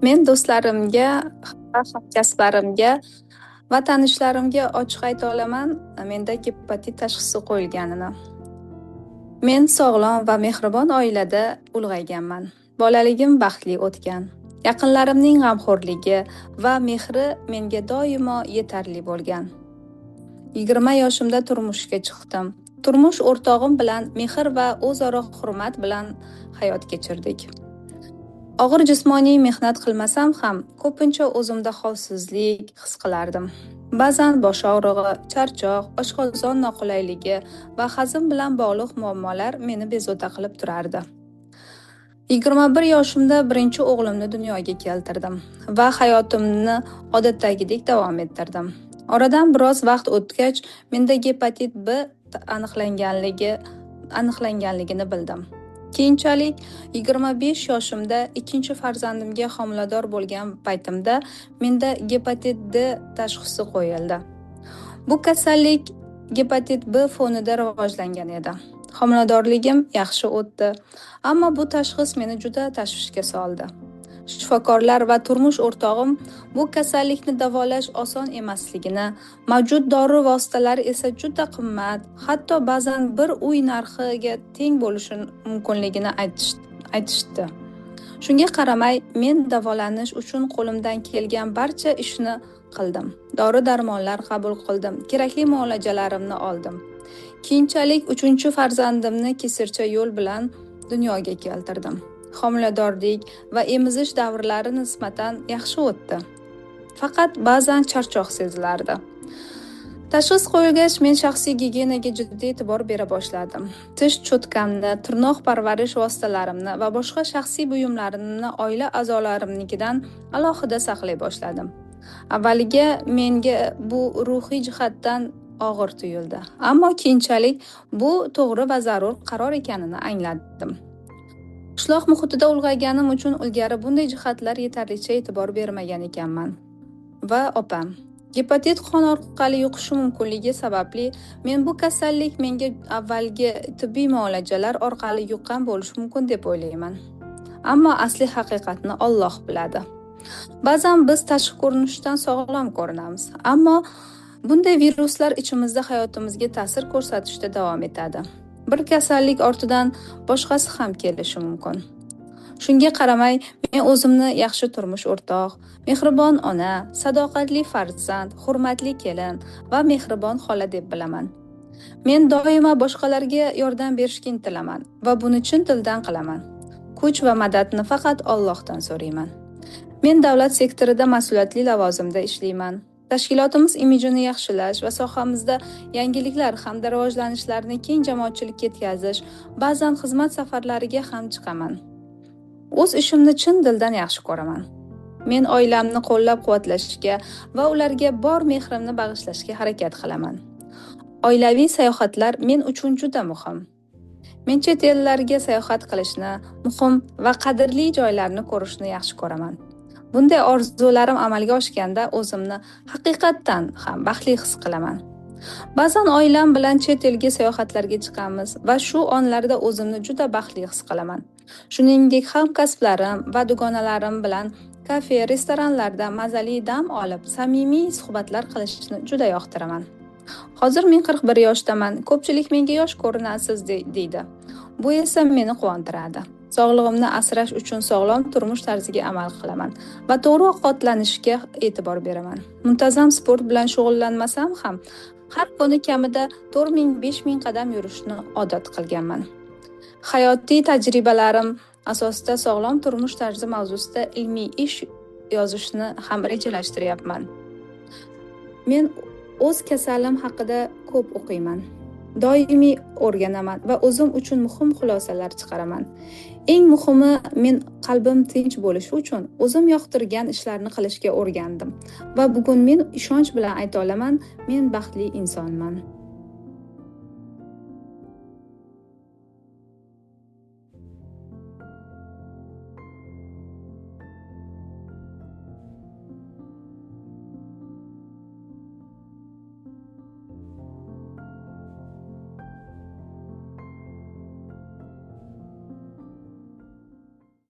Men do'stlarimga, hamkasblarimga va tanishlarimga ochiq ayta olaman, menda gepatit tashxisi qo'yilganini. Men sog'lom va mehribon oilada ulg'ayganman. Bolaligim baxtli o'tgan. Yaqinlarimning g'amxo'rligi va mehri menga doimo yetarli bo'lgan. 20 yoshimda turmushga chiqdim. Turmush o'rtog'im bilan mehr va o'zaro hurmat bilan hayot kechirdik. Og'ir jismoniy mehnat qilmasam ham, ko'pincha o'zimda holsizlik his qilardim. Ba'zan bosh og'rig'i, charchoq, oshqozon noqulayligi va hazm bilan bog'liq muammolar meni bezovta qilib turardi. 21 yoshimda birinchi o'g'limni dunyoga keltirdim va hayotimni odatdagidek davom ettirdim. Oradan biroz vaqt o'tgach, menda gepatit B aniqlanganligini bildim. Keyinchalik 25 yoshimda ikkinchi farzandimga homilador bo'lgan paytimda menda gepatit D tashxisi qo'yildi. Bu kasallik gepatit B fonida rivojlangan edi. Homiladorligim yaxshi o'tdi, ammo bu tashxis meni juda tashvishga soldi. Shifokorlar va turmush o'rtog'im bu kasallikni davolash oson emasligini, mavjud dori vositalari esa juda qimmat, hatto ba'zan bir uy narxiga teng bo'lishi mumkinligini aytishdi. Shunga qaramay, men davolanish uchun qo'limdan kelgan barcha ishni qildim. Dori-darmonlar qabul qildim, kerakli muolajalarimni oldim. Keyinchalik 3-farzandimni kesircha yo'l bilan dunyoga keltirdim. Homiladorlik va emizish davrlari nisbatan yaxshi o'tdi. Faqat ba'zan charchoq sezilardi. Tashxis qo'yilgach, men shaxsiy gigiyenaga jiddiy e'tibor bera boshladim. Tish cho'tkamni, tirnoq parvarish vositalarimni va boshqa shaxsiy buyumlarimni oila a'zolarimnikidan alohida saqlay boshladim. Avvaliga menga bu ruhiy jihatdan og'ir tuyuldi, ammo keyinchalik bu to'g'ri va zarur qaror ekanini angladim. Qishloq muhitida ulg'ayganim uchun ilgari bunday jihatlar yetarlicha e'tibor bermagan ekanman. Va opam gepatit qon orqali yuqishi mumkinligi sababli men bu kasallik menga avvalgi tibbiy muolajalar orqali yuqqan bo'lishi mumkin deb o'ylayman. Ammo asli haqiqatni Alloh biladi. Ba'zan biz tashqi ko'rinishdan sog'lom ko'rinamiz, ammo bunday viruslar ichimizda hayotimizga ta'sir ko'rsatishda davom etadi. Bir kasallik ortidan boshqasi ham kelishi mumkin. Shunga qaramay, men o'zimni yaxshi turmush o'rtoq, mehribon ona, sadoqatli farzand, hurmatli kelin va mehribon xola deb bilaman. Men doimo boshqalarga yordam berishga intilaman va buni chin dildan qilaman. Kuch va madadni faqat Allohdan so'rayman. Men davlat sektorida mas'uliyatli lavozimda ishlayman. Tashkilotimiz imijini yaxshilash va sohamizda yangiliklar hamda rivojlanishlarni keng jamoatchilikka yetkazish, ba'zan xizmat safarlariga ham chiqaman. O'z ishimni chin dildan yaxshi ko'raman. Men oilamni qo'llab-quvvatlashga va ularga bor mehrimni bag'ishlashga harakat qilaman. Oilaviy sayohatlar men uchun juda muhim. Men chet ellarga sayohat qilishni, muhim va qadrli joylarni ko'rishni yaxshi ko'raman. Bunday orzularim amalga oshganda o'zimni haqiqatdan ham baxtli his qilaman. Ba'zan oilam bilan chet elga sayohatlarga chiqamiz va shu onlarda o'zimni juda baxtli his qilaman. Shuningdek, hamkasblarim va dugonalarim bilan kafe, restoranlarda mazali dam olib, samimiy suhbatlar qilishni juda yoqtiraman. Hozir men 41 yoshdaman. Ko'pchilik menga yosh ko'rinasiz deydi. Bu esa meni quvontiradi. Sog'lig'imni asrash uchun sog'lom turmush tarziga amal qilaman va to'g'ri ovqatlanishga e'tibor beraman. Muntazam sport bilan shug'ullanmasam ham, har kuni kamida 4000-5000 qadam yurishni odat qilganman. Hayotiy tajribalarim asosida sog'lom turmush tarzi mavzusida ilmiy ish yozishni ham rejalashtiryapman. Men o'z kasalim haqida ko'p o'qiyman. Doimiy o'rganaman va o'zim uchun muhim xulosalar chiqaraman. Eng muhimi, men qalbim tinch bo'lishi uchun o'zim yoqtirgan ishlarni qilishga o'rgandim va bugun men ishonch bilan ayta olaman, men baxtli insonman.